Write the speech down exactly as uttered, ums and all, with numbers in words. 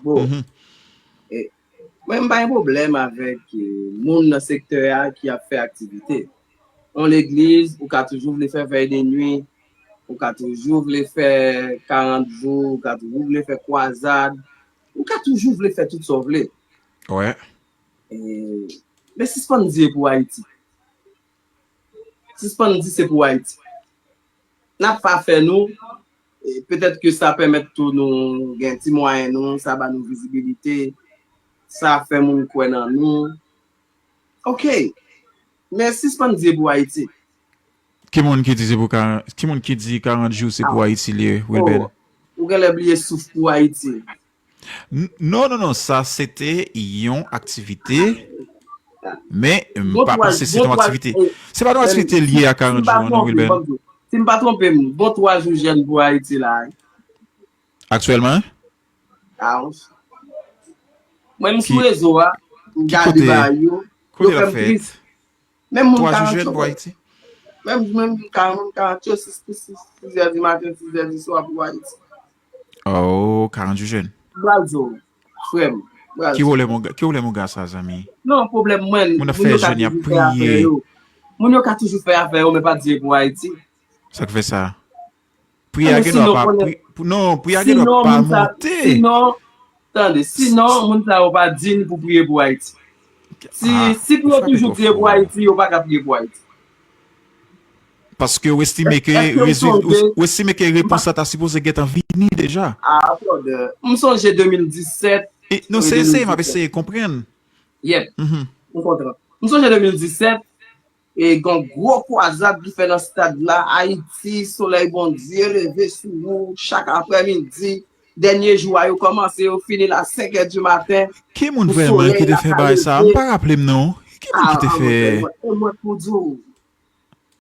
Bon, e, mwen m pa gen pwoblèm avèk e, moun nan sektè a ki ap fè aktivite. Yon legliz, ou ka toujou vle fè vèy de nwi, ou ka toujou vle fè karant jou, ou ka toujou vle fè kwazad, ou ka toujou vle fè tout sa w vle. Wè. E, men sispann di e pou Ayiti. Sispann di se pou Ayiti. N ap fè afè nou, e petèt ke sa pèmèt tou nou gen ti mwayen nou, sa ba nou vizibilite, sa fè moun kwè nan nou. Ok. Men sispann di e pou Ayiti. Ki moun ki di se pou karant, ki moun ki di karant jou se pou Ayiti li ye, Wilben? Ou genlè bliye souf pou Ayiti. Non, non, non, sa se te yon aktivite, men m pa panse se te yon aktivite. Se pa yon aktivite lye a karant jou an, non, Wilben. Si m pa twonpe m, bon twa jou jèn pou Ayiti la. Aktyèlman? Mwen, m sou rezo a, m gade bagay yo, yo fè m tris. Menm moun karant yo, menm moun karant yo, sis zè di maten, sis zè di swa pou Ayiti. Oh, karant jou jèn. Brazil, frè m. Ki wòlè mouga sa, zanmi? Non, pwoblèm mwen, moun ap fè jèn, y ap priye. Moun yo ka toujou fè afè yo, men pa di e pou Ayiti. Sa k fè sa? Pri a gen dwa pa, non, pri a gen dwa pa monte. Sinon, tande, sinon, moun sa yo pa diy pou priye pou Ayiti. Si, si pou yo toujou priye pou Ayiti, yo pa ka priye pou Ayiti. Paske w estime ke, w estime ke repons la ta sipoze gentan vini deja. Ah, brother. M sonje de mil disèt. Non, se eseye, m ap eseye konprann. Yep. M konprann. M sonje de mil disèt, e gen gwo kwazad ki fè nan stad la, Ayiti, solèy Bondye leve sou ou chak aprèmidi. Dènye jou a yo kòmanse, yo fini la senk è di maten. Ki moun vrèman ki te fè bagay sa? M pa raple m non. Ki moun ki te fè? E mwen pou di w,